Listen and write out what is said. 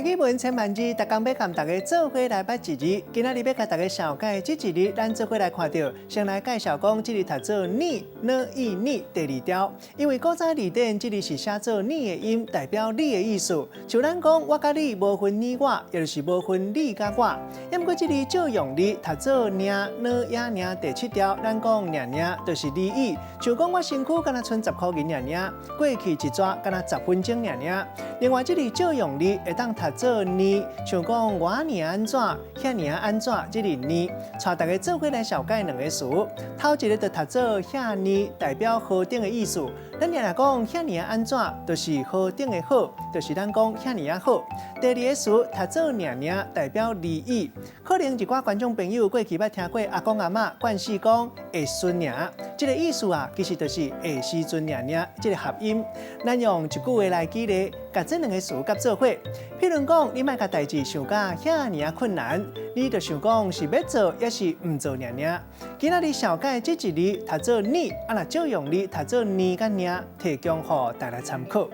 語文千萬字，逐工欲共大家做伙來捌一字。今仔日欲共大家紹介這一字，咱做伙來看著，先來介紹講，這字讀做你，呢意你第二條。因為古早字典這字是寫做你的音，代表你的意思。像咱講，我佮你無分你我，也就是無分你佮我。毋過這字借用字讀做爾呢也爾第七條，咱講爾爾就是而已。像講我身軀敢若賰十箍銀爾爾，過去一逝敢若10分鐘爾爾。另外，這字借用字會當讀做呢，像講我爾按怎，遐爾按怎，這個呢，帶大家做伙來紹介兩個詞。頭一個就讀做遐爾，代表何等的意思。咱常常講遐爾按怎，就是何等的好，就是咱講遐爾好。第二個詞讀做爾爾，代表而已。可能一寡觀眾朋友過去捌聽過阿公阿嬤慣勢講會孫爾，這個意思啊，其實就是會時陣爾爾，這個合音。咱用一句話來舉例，共這兩個詞夾做伙。譬如講，你莫共代誌想甲遐爾困難，你就想講是欲做抑是毋做爾爾。今仔日紹介這一字讀做你，啊若借用字讀做呢佮爾，提供予大家參考。